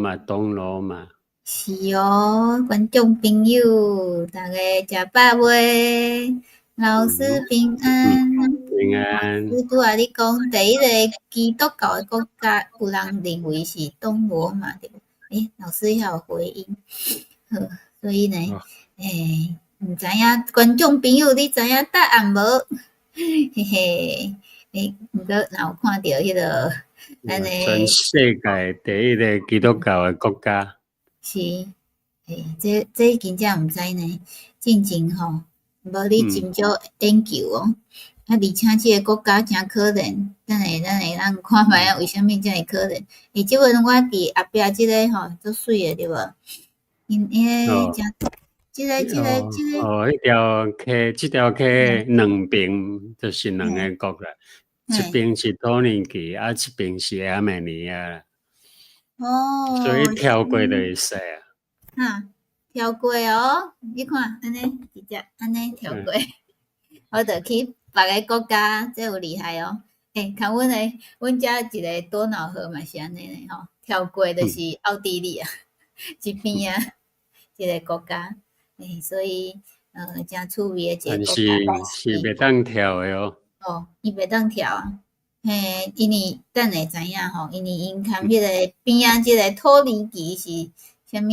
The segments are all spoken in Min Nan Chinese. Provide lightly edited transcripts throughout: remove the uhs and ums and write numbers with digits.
馬，東羅馬。是哦，觀眾朋友，大家食飽未？老師平安。平安。拄仔你講第一个基督教的國家，有人認為是東羅馬對無？欸，老師遐有回音，好，所以呢，欸，毋知影觀眾朋友你知影答案無？嘿嘿，欸，毋過若有看著彼个咱的全世界第一个基督教的國家。是，欸，這真正毋知呢，進前吼，無你真少研究哦。啊，而且這个國家誠可憐，等下咱會當看覓啊，為啥物遮爾可憐？欸，這陣我佇後壁這个吼，足媠的對無？𪜶𪜶个誠，這个。哦，彼條溪，這條溪兩邊就是兩个國啦，一邊是土耳其，啊，一邊是亞美尼亞啦。所以跳過就會使啊。哈，跳過哦，你看，按呢直接按呢跳過，我就去別个國家，這有厲害哦。欸，看阮的，阮遮一个多瑙河嘛是按呢呢吼，跳過就是奧地利啊，這邊啊，一个國家，欸，所以誠趣味的一个國家。是袂當跳的哦。哦，伊袂當跳啊。嘿，因為等下知影吼，因為𪜶含彼个邊仔這个土耳其是啥物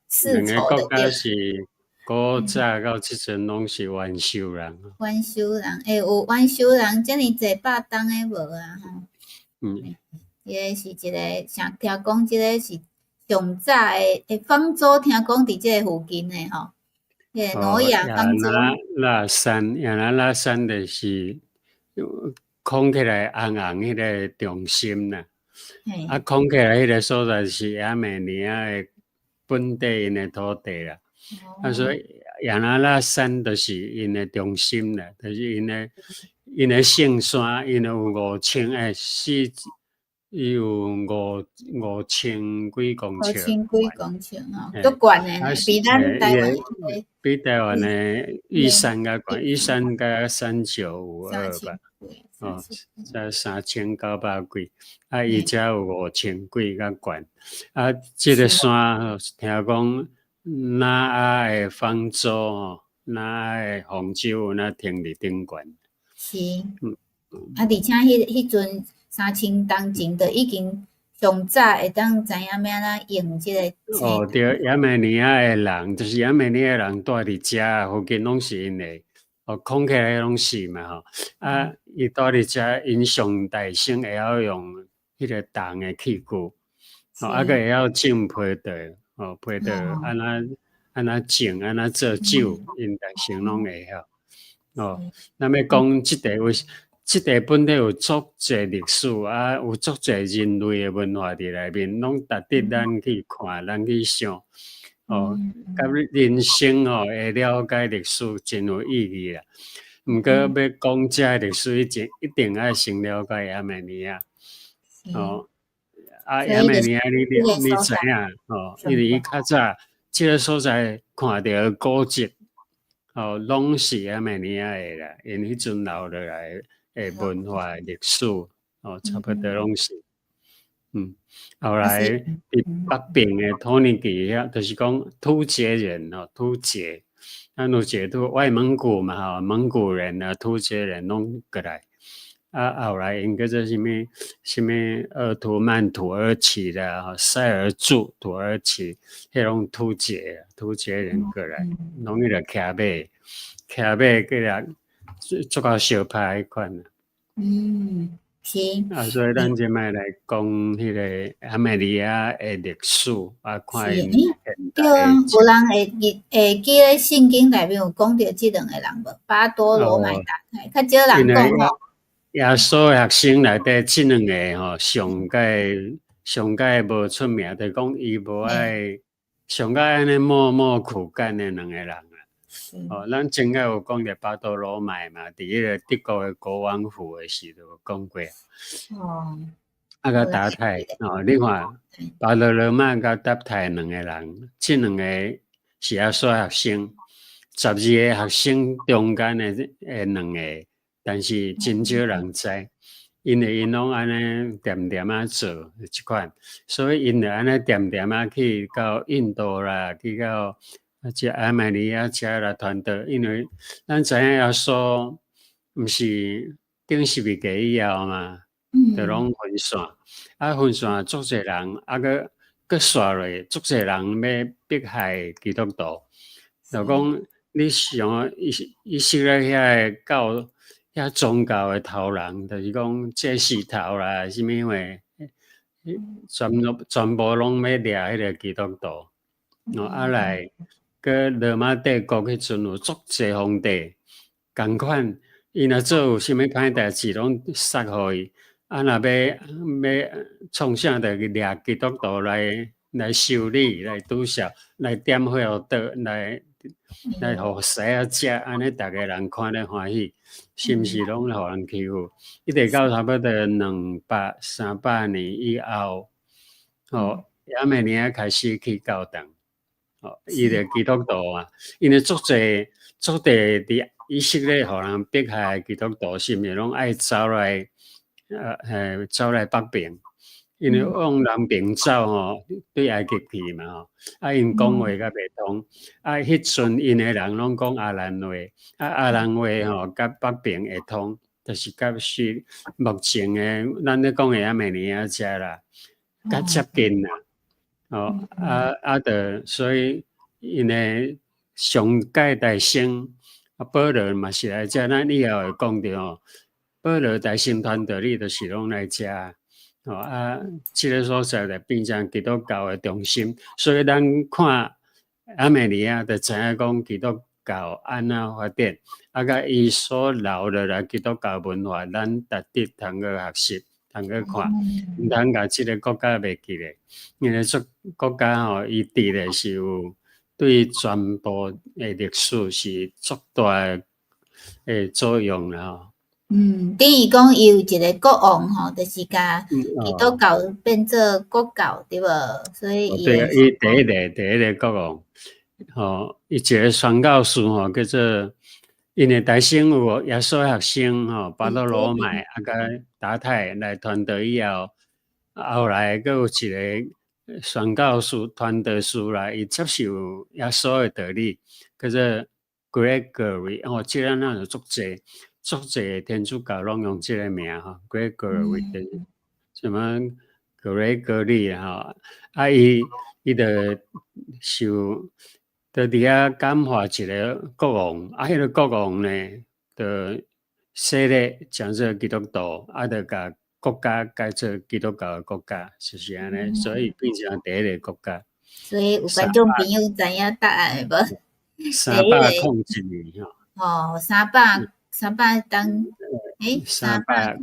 世仇的。兩個國家是古早到這陣攏是冤仇人。冤仇人，欸，有冤仇人遮爾濟百冬的無啊？吼。這个是一个，像聽講這个是上早的，欸，方舟聽講佇這个附近的吼。彼个挪亞方舟。亞拿拉山，亞拿拉山就是空起來紅紅彼个中心啦。啊，空起來彼个所在是亞美尼亞的本地𪜶的土地啦。啊，所以亞拿拉山就是𪜶的中心啦，就是𪜶的聖山，𪜶有五千欸四，伊有五千幾公尺。五千幾公尺吼，足懸的，比咱台灣的。比台灣的玉山較懸，玉山才3952吧。哦，才3900幾，啊，伊才有五千幾較懸。啊，這个山聽講挪亞的方舟吼，挪亞的方舟有哪停佇頂懸。是，啊，而且彼陣3000冬前就已經上早會當知影欲按怎用這个。哦，對，亞美尼亞的人，就是亞美尼亞人住佇遮附近攏是𪜶的。哦，空起來攏是嘛吼，啊，伊住佇遮，𪜶上代先會曉用彼个銅的器具，哦，啊，閣會曉種葡萄，哦，葡萄按怎按怎種，按怎做酒，𪜶代先攏會曉。哦，咱欲講這塊位，這塊本底有足濟歷史啊，有足濟人類的文化佇內面，攏值得咱去看，咱去想。哦，佮人生吼會了解歷史真有意義啦。毋過欲講這歷史以前，一定愛先了解亞美尼亞。哦，啊，亞美尼亞你知影吼？因為伊較早這个所在看著的古蹟，哦，攏是亞美尼亞的啦。𪜶彼陣留落來的文化歷史，哦，差不多攏是。後來佇北邊的土耳其遐，就是講突厥人哦，突厥，咱有一个土外蒙古嘛吼，蒙古人啊，突厥人攏過來。啊，後來𪜶叫做啥物啥物鄂圖曼土耳其啦，吼，塞爾柱土耳其，彼攏突厥人過來，攏彼个騎馬，騎馬過來，足夠相拍彼款啊。是。啊，所以咱這擺來講彼个亞美尼亞的歷史，啊，看𪜶 對啊，有人會記得聖經內面有講著這兩个人無？巴多羅買達太，較少人講吼。耶穌的學生內底，這兩个吼，上蓋上蓋無出名，就講伊無愛上蓋按呢默默苦幹的兩个人啊。哦，咱前擺有講著巴多羅買嘛，佇彼个德國的國王府的時就有講過。啊，佮達太哦，你看巴多羅買佮達太兩个人，這兩个是耶穌學生，12个學生中間的兩个，但是真少人知。因為𪜶攏按呢恬恬仔做這款，所以𪜶就按呢恬恬仔去到印度啦，去到這亞美尼亞遮來傳道。因為咱知影耶穌毋是釘十字架以後嘛，就攏分散，啊分散足濟人，啊閣閣紲落足濟人欲迫害基督徒，就講你想以色列遐个教遐宗教的頭人，就是講祭司頭啦，啥物話，全部攏欲掠彼个基督徒。哦，啊來，閣羅馬帝國彼陣有足濟皇帝，仝款，伊若做有啥物歹代誌，攏殺予伊。啊，若欲欲創啥，就去掠基督徒來修理、來拄殺、來點火予倒，來予獅仔食，按呢逐个人看咧歡喜，是毋是攏予人欺負？一直到差不多200、300年以後，哦，亞美尼亞開始起教堂，哦，伊就基督徒啊，因為足濟足濟佇以色列予人迫害基督徒，是毋是攏愛走來？走來北邊，因為往南邊走吼，對埃及去嘛吼，啊，𪜶講話較袂通，啊，彼陣𪜶的人攏講亞蘭話，啊，亞蘭話吼，佮北邊會通，就是佮是目前的咱咧講的亞美尼亞遮啦，較接近啦，哦，啊啊，就所以𪜶的上蓋大聖啊，保羅嘛是來遮，咱以後會講著吼。保羅大聖傳道理就是攏來遮，哦啊，這个所在就變成基督教的中心，所以咱看亞美尼亞就知影講基督教按怎發展，啊，佮伊所留落來基督教文化，咱值得通去學習，通去看，毋通共這个國家袂記咧，因為這國家吼，伊佇咧是有對全部的歷史是足大的作用啦吼。嗯，等於講伊有一个國王吼，就是共基督教變做國教，對無？所以伊對，伊第一个國王，吼，伊一个宣教士吼，叫做𪜶的大聖有耶穌學生吼，巴多羅買啊，佮達太來傳道以後，後來閣有一个宣教士傳道士來，伊接受耶穌的道理，叫做 Gregory，哦，這个咱就足濟。足濟天主教攏用這个名吼，Gregory，什麼格雷格利吼，啊伊伊就受，就佇遐感化一个國王，啊，彼个國王呢，就洗禮成做基督徒，啊，就共國家改做基督教的國家，就是按呢，所以變成第一个國家。所以有觀眾朋友知影答案無？301年吼。哦，300、300冬，欸，三百，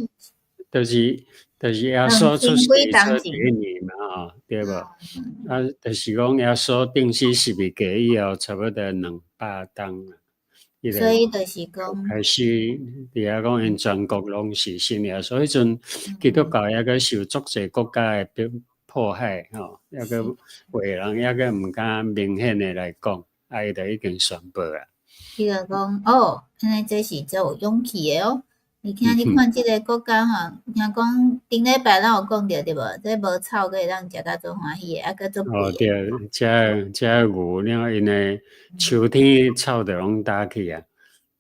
就是耶穌出世做第一年嘛，吼，對無？啊，就是講耶穌釘死十字架以後，差不多200冬。所以就是講，開始佇遐講，𪜶全國攏是信耶穌。彼陣基督教猶閣受足濟國家的迫害，吼，猶閣有的人猶閣毋敢明顯的來講，啊，伊就已經宣布啊。伊就講哦，按呢這是足有勇氣的哦。而且你看這个國家吼，聽講頂禮拜咱有講著對無？這無草閣會當食甲足歡喜的，啊閣足哦對，遮遮牛了𪜶的秋天草就攏焦去啊，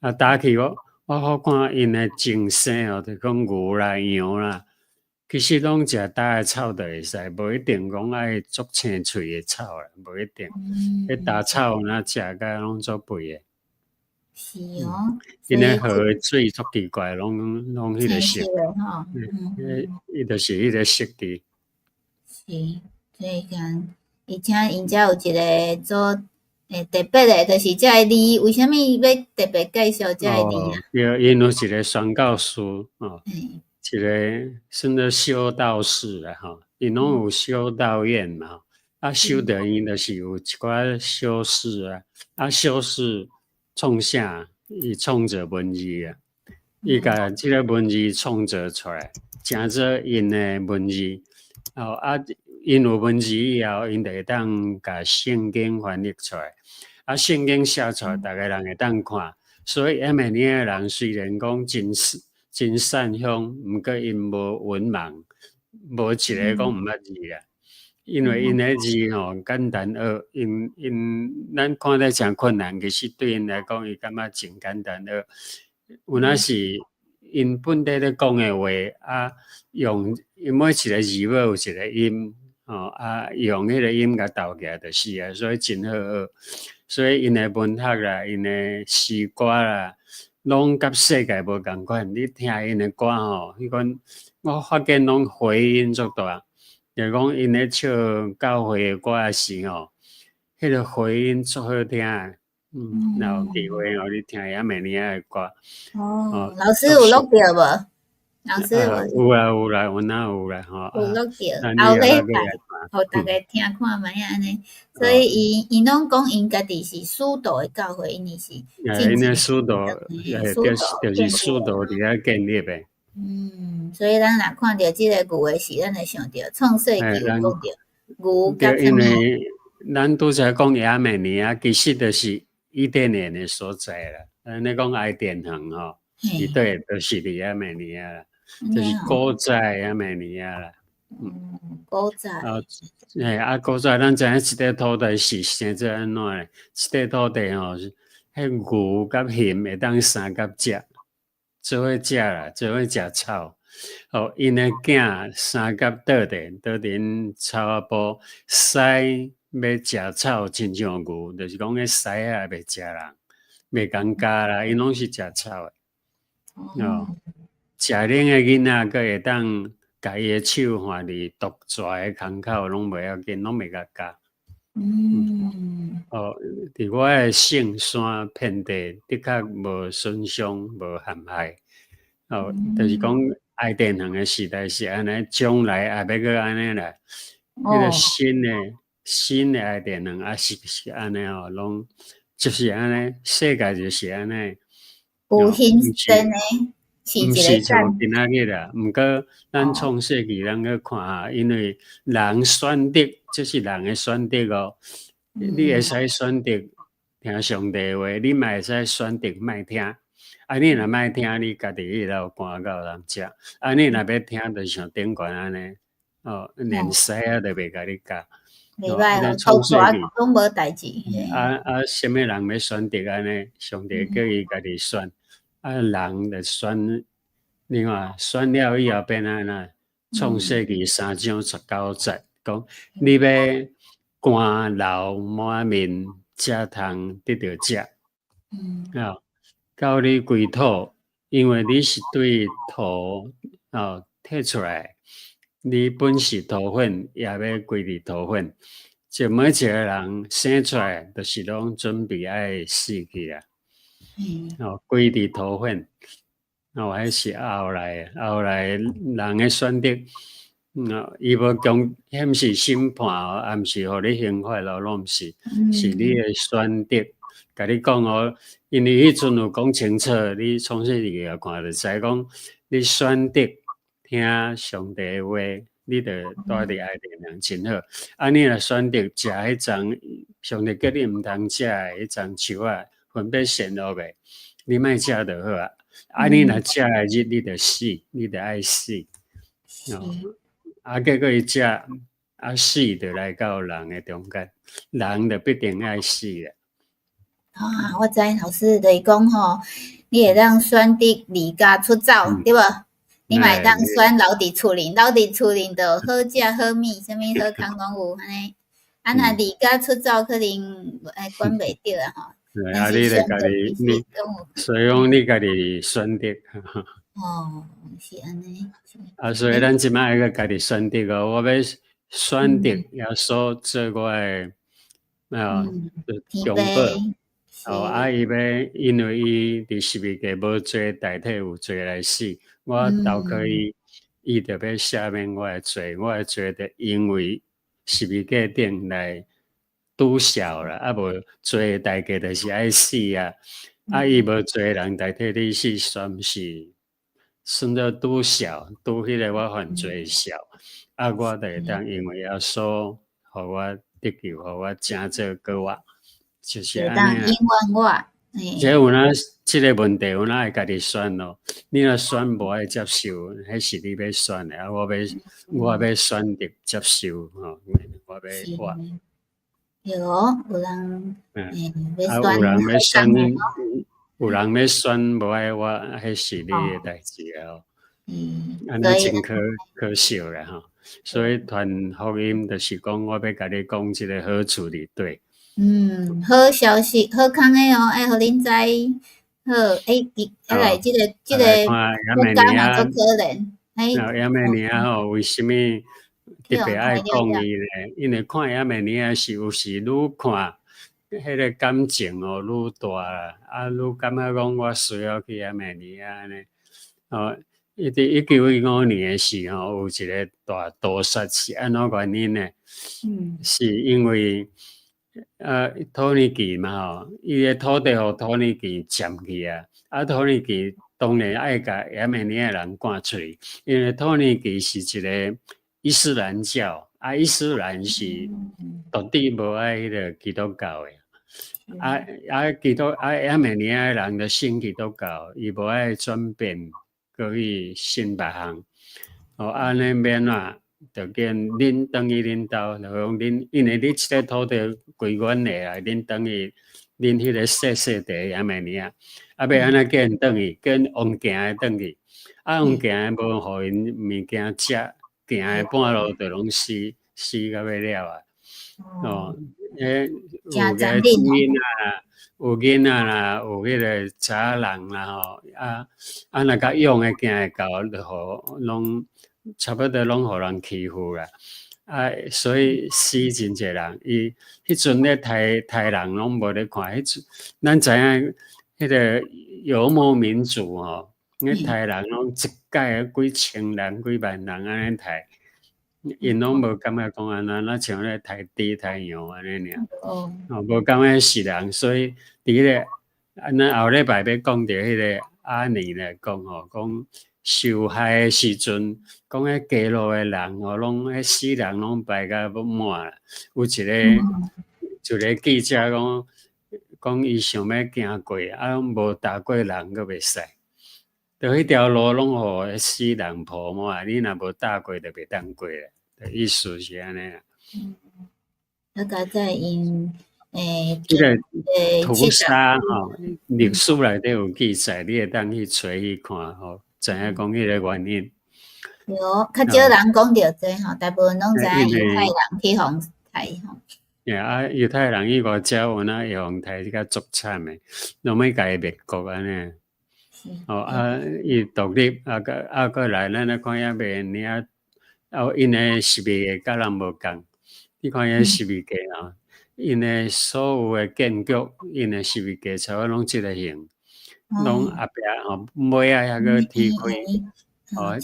啊焦去我好看𪜶的精生哦，就講牛啦羊啦，其實攏食焦的草就會使，無一定講愛足青翠的草啦，無一定。彼焦草若食甲攏足肥的。是哦，𪜶的河的水足奇怪，攏彼個色，伊就是彼個色佇。是，所以講，而且𪜶遮有一个做特別的，就是這个字，為啥物欲特別介紹這个字啊？對，𪜶有一个宣教士哦，一个算做修道士啦吼，𪜶攏有修道院嘛，啊，修道院就是有一寡修士啊，啊，修士創啥？伊創造文字啊，伊共這个文字創造出來，成做𪜶的文字，哦啊，𪜶有文字以後，𪜶就會當共聖經翻譯出來，啊，聖經寫出來，逐个人會當看。所以亞美尼亞人雖然講真真善鄉，毋過𪜶無文盲，無一个講毋捌字啦。因為𪜶的字吼簡單學，𪜶𪜶咱看咧誠困難，其實對𪜶來講，伊感覺真簡單學。有影是𪜶本地咧講的話，啊用𪜶每一个字尾有一个音，吼啊用彼个音共鬥起來就是啊，所以真好學。所以𪜶的文學啦，𪜶的詩歌啦，攏佮世界無仝款。你聽𪜶的歌吼，彼款我發現攏回音足大，就講𪜶咧唱教會的歌的時吼，彼个回音足好聽的。若有機會吼，你聽亞美尼亞的歌。哦，老師有錄著無？老師有啊有啦，有哪有啦吼。有錄著，後禮拜，予逐家聽看覓仔按呢。所以伊伊攏講𪜶家己是使徒的教會，𪜶是。𪜶的使徒，就是使徒佇遐建立的。嗯，所以咱若看著這个牛的時，咱會想著創世紀有講著牛佮因為咱拄才講亞美尼亞，其實就是伊甸園的所在啦。咱咧講伊甸園吼，伊對，就是佇亞美尼亞啦，就是古早亞美尼亞啦。嗯，古早。啊，嘿，啊，古早咱知影這塊土地是生做按怎咧？這塊土地吼，彼牛佮熊會當相佮食，做伙食啦，做伙食草。哦，𪜶的囝相佮倒佇倒佇𪜶草仔埔，獅欲食草，親像牛，就是講彼獅仔袂食人，袂共咬啦，𪜶攏是食草的。哦，食奶的囡仔，閣會當共伊的手放佇毒蛇的空口，攏袂要緊，攏袂共咬。哦，佇我的聖山遍地，的確無損傷，無陷害。哦，就是講伊甸園的時代是按呢，將來也欲閣按呢啦。彼个新的伊甸園也是按呢哦，攏就是按呢，世界就是按呢。有形真的，毋是像今仔日啦，毋過咱創世紀咱去看下，因為人選擇，這是人的選擇哦。你會使選擇聽上帝話，你嘛會使選擇莫聽。啊，你若莫聽，你家己去流汗到人食。啊，你若欲聽，就像頂懸按呢，哦，連獅仔都袂共你咬。袂歹哦，土蛇攏無代誌。啊啊，啥物人欲選擇按呢？上帝叫伊家己選。啊，人就選，你看選了以後變按怎？創世紀3章19節講，你欲乾流滿面，才通得著食。啊，到你歸土，因為你是對土哦提出來，你本是土粉，也欲歸佇土粉。就每一個人生出來，就是攏準備愛死去啊。哦，歸佇土粉，哦，彼是後來後來人的選擇，伊無強，彼毋是審判哦，也毋是予你刑罰咯，攏毋是，是你的選擇。共你講哦，因為彼陣有講清楚，你創世紀也看就知講，你選擇聽上帝的話，你就蹛佇伊甸園真好。啊，你若選擇食彼叢上帝叫你毋通食的彼叢樹仔，分別善惡的，你莫食就好啊。啊，你若食的日，你就死，你就愛死。哦，啊，結果伊食，啊死就來到人的中間，人就必定愛死啦。啊，我知老師就是講吼，你會當選擇離家出走，對無？你嘛會當選留佇厝裡，留佇厝裡就好食好物，啥物好康攏有按呢。啊，若離家出走，可能會管袂著啊吼。啊，你著家己，你所以講你家己選擇。哦，是按呢。啊，所以咱這擺愛家己選擇哦，我欲選擇耶穌做我的啊中保。哦，啊，伊欲因為伊佇十字架無罪代替有罪來死，我投靠伊，伊就欲赦免我的罪，我的罪就因為十字架頂來拄消啦，啊無罪的代價就是愛死啊，啊伊無罪人代替你死，算是算做拄消，拄彼个我犯罪的數，啊我就會當因為耶穌，予我得救，予我成做閣活。就是會當永遠活。這有哪這个問題有哪會家己選咯？你若選無愛接受，彼是你欲選的，啊，我欲選擇接受吼，我欲我。對哦，有人啊，有人欲選，有人欲選無愛我，彼是你的代誌啊。按呢真可可惜啦吼。所以傳福音就是講，我欲共你講這个好處佇佗。嗯，好消息，好康的哦，愛予恁知。好，欸，啊來這个國家嘛足可憐。亞美尼亞吼，為啥物特別愛講伊咧？因為看亞美尼亞是有時愈看，彼个感情哦愈大啦，啊愈感覺講我需要去亞美尼亞呢。哦，伊佇1915年的時候，有一个大屠殺是按怎原因呢？是因為土耳其嘛吼，伊的土地予土耳其佔去啊，啊土耳其當然愛共亞美尼亞人趕出去，因為土耳其是一个伊斯蘭教，啊伊斯蘭是絕對無愛彼个基督教的，啊啊基督啊亞美尼亞人就信基督教，伊無愛轉變過去信別項，哦按呢欲按怎？就見恁轉去恁兜，就講恁因為你這个土地歸阮的啊，恁轉去恁彼个細細塊亞美尼亞，啊欲按怎叫𪜶轉去？叫𪜶用行的轉去，啊用行的無予𪜶物件食，行的半路就攏死死到欲了啊！哦，彼有个囡仔啦，有囡仔啦，有彼个查人啦吼，啊啊若較勇的行會到，就予攏差不多攏予人欺負啦。啊，所以死真濟人。伊彼陣咧刣刣人攏無咧看，彼陣咱知影彼个游牧民族吼，咧刣人攏一擺幾千人、幾萬人按呢刣，𪜶攏無感覺講按怎，若像咧刣豬刣羊按呢爾。哦，無感覺是人，所以佇彼个啊，咱後禮拜欲講著彼个阿尼來講吼，講受害的時陣，講彼街路的人吼，攏彼死人攏排甲欲滿啦。有一个記者講，講伊想欲行過，啊，無踏過人閣袂使。就彼條路攏予彼死人鋪滿，你若無踏過就袂當過啦。意思是按呢啦。嗯，啊，個在𪜶這个屠殺吼，歷史內底有記載，你會當去揣去看吼，知影講彼个原因。對，較少人講著這吼，大部分攏知影猶太人去予刣吼。啊，猶太人以外遮有哪會予刣甲足慘的，攏欲共伊滅國按呢。哦啊，伊獨立啊，閣啊閣來，咱來看亞美尼亞，啊，𪜶的十字架佮人無仝，你看遐十字架吼，𪜶的所有的建築，𪜶的十字架差不多攏這个形，攏後壁吼尾仔抑閣踢開，哦，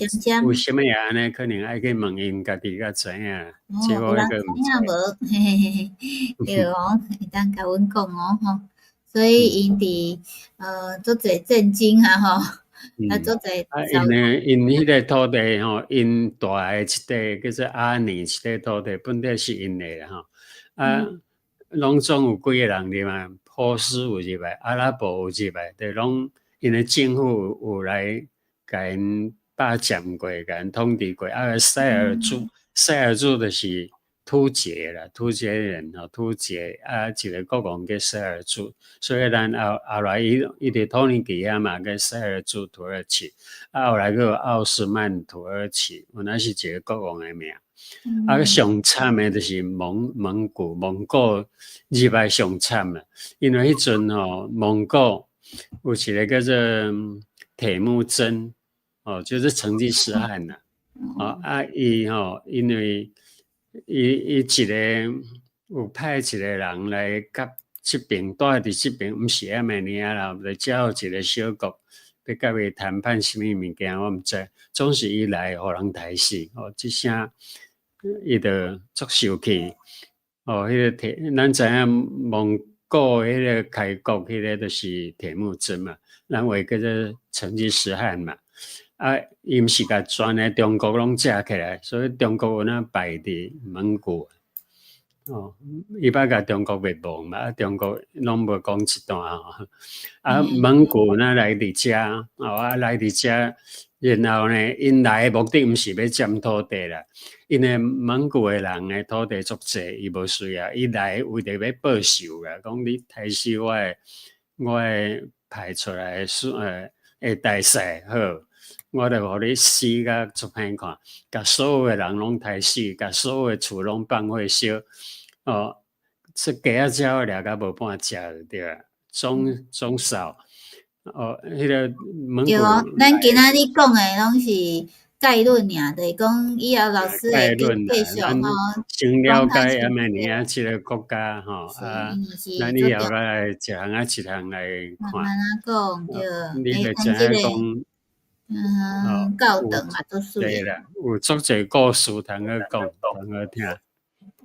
為啥物會按呢？可能愛去問𪜶家己才知影。這我有人知影無？嘿嘿嘿嘿，對哦，會當共阮講哦吼。所以𪜶佇足濟戰爭啊吼，啊足濟。啊，𪜶的𪜶彼个土地吼，𪜶蹛的這塊叫做阿尼這塊土地，本底是𪜶的啦吼。啊，攏總有幾个人入來，波斯有入來，阿拉伯有入來，就攏𪜶的政府有來共𪜶霸佔過，共𪜶統治過。啊，塞爾柱，塞爾柱就是突厥啦，突厥人吼，突厥啊，一个國王叫塞爾柱，所以咱後後來伊伊佇土耳其遐嘛叫塞爾柱土耳其，啊後來閣有奧斯曼土耳其，原來是一个國王的名。啊，上慘的就是蒙古，蒙古入來上慘啦，因為彼陣吼蒙古有一个叫做鐵木真，哦，就是成吉思汗啦，哦啊伊吼因為伊伊一个有派一个人來佮這爿蹛佇這爿，毋是亞美尼亞啦，就遮有一个小國，欲佮伊談判啥物物件，我毋知。總是伊來予人刣死，哦，這聲伊就足受氣。哦，彼个鐵，咱知影蒙古彼个開國，彼个就是鐵木真嘛，咱話叫做成吉思汗嘛。啊，伊毋是共全个中國攏食起來，所以中國有哪敗佇蒙古。哦，伊捌共中國滅亡嘛，啊中國攏無講一段吼。啊，蒙古若來佇遮，哦啊來佇遮，然後呢，𪜶來的目的毋是欲佔土地啦，因為蒙古的人的土地足濟，伊無需要，伊來為著欲報仇啦，講你刣死我的派出來的的大使好，我就予你死甲足歹看，共所有的人攏刣死，共所有的厝攏放火燒，哦，這雞仔鳥掠甲無半隻就對啊，總掃，哦，彼個蒙古對哦，咱今仔日講的攏是概論爾，就是講以後老師會繼續吼。先了解亞美尼亞這個國家吼，啊，咱以後來一項仔一項來看。慢慢仔講，對。你就知影講，教堂嘛足媠。對啦，有足濟故事通去講，通去聽。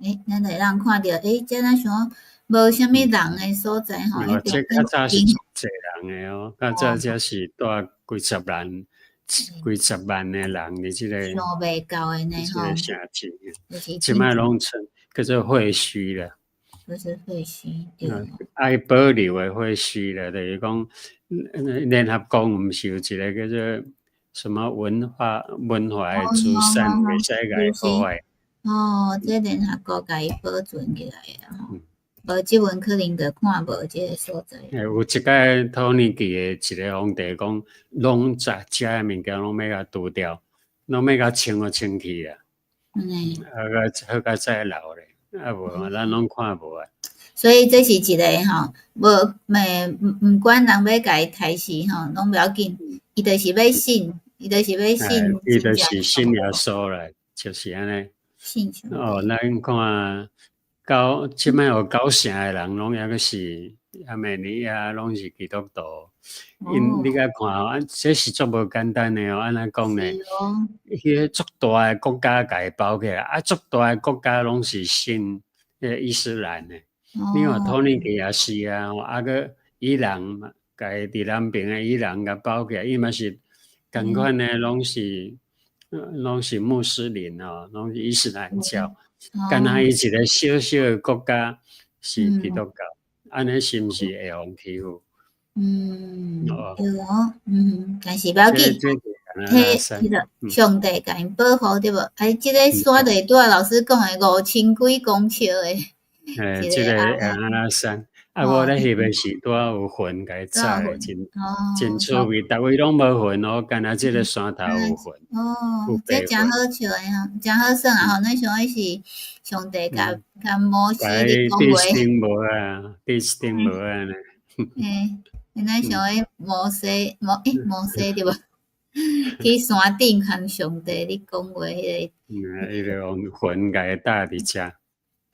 欸，咱會當看著，欸，這若像無啥物人的所在吼。哦，這較早是足濟人的哦，較早這是蹛幾十萬、幾十萬的人佇這個。想袂到的呢吼。這個城市，這擺攏成叫做廢墟啦。就是廢墟，對。愛保留的廢墟啦，就是講聯合國毋是有一個叫做什麼文化的資產，袂使共伊破壞。哦，這聯合國共伊保存起來啊吼，無這陣可能就看無這個所在。欸，有一擺土耳其的一個皇帝講，攏遮遮的物件攏欲共除掉，攏欲共清予清去啊。啊個好佳哉留咧，啊無咱攏看無啊。所以這是一個吼，無咩毋管人欲共伊刣死吼，攏無要緊，伊就是欲信，伊就是欲信。伊就是信耶穌啦，就是按呢。哦，咱看九，這擺有九成的人攏猶閣是亞美尼亞，攏是基督徒。𪜶你共看哦，啊，這是足無簡單的哦，按怎講呢？彼個足大的國家共伊包起來，啊，足大的國家攏是信彼個伊斯蘭的。你看土耳其也是啊，啊閣伊朗嘛，共伊佇南邊的伊朗共包起來，伊嘛是仝款的，攏是穆斯林哦，攏是伊斯蘭教。干焦伊一個小小的國家是基督教，按呢是毋是會予人欺負？嗯，對哦，但是無要緊，彼個上帝共𪜶保護對無？哎，這個山就是拄仔老師講的5000幾公尺的。欸，這個亞拉山，啊，我咧翕的是拄仔有雲共伊罩的，真真趣味。逐位攏無雲哦，干焦這個山頭有雲。哦，這誠好笑的吼，誠好耍啊吼！咱想講是上帝共摩西咧講話。佇頂無啊，佇頂無按呢。嘿，咱想講摩西，摩西對無？去山頂共上帝咧講話彼個。嗯，伊就用雲共伊罩佇遮。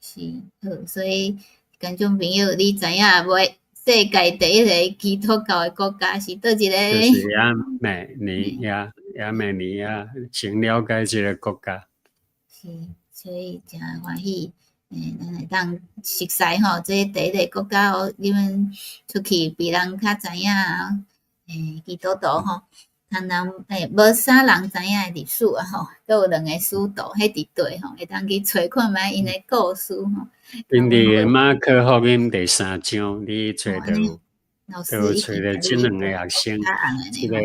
是，好，所以觀眾朋友，你知影無？世界第一个基督教的國家是佗一个？就是亞美尼亞，亞美尼亞，先了解這個國家。是，所以誠歡喜，欸，咱會當熟似吼，這第一个國家哦，你們出去比人較知影，欸，基督徒吼，通人欸，無啥人知影的歷史啊吼，閣有兩個使徒，彼佇佗吼，會當去揣看覓𪜶的故事吼。因佇馬可福音第三章，你揣著有，就揣著這兩個學生，這個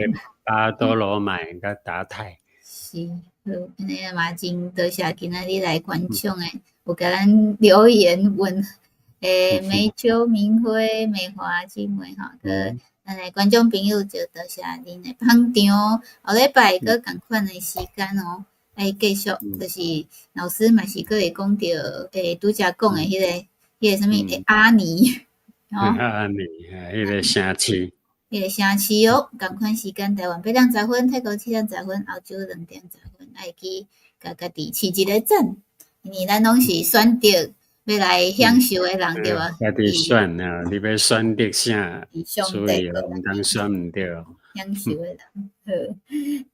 巴多羅買佮達太。是，好，按呢嘛真多謝今仔日來觀賞的，有共咱留言問，欸，梅秋明輝、美華姊妹吼，閣咱的觀眾朋友就多謝恁的捧場，後禮拜閣仝款的時間哦。愛繼續，就是老師嘛是閣會講著，欸，拄才講的彼個啥物阿尼，吼，阿尼，彼個城市，彼個城市哦，仝款時間，台灣8點10分，泰國7點10分，澳洲2點10分，愛去共家己飼一個讚，因為咱攏是選擇欲來享受的人，對無？家己選啊，你欲選擇啥？所以毋通選毋對。享受的人，好，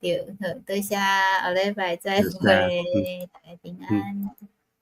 對，好，多謝，後禮拜再會，大家平安。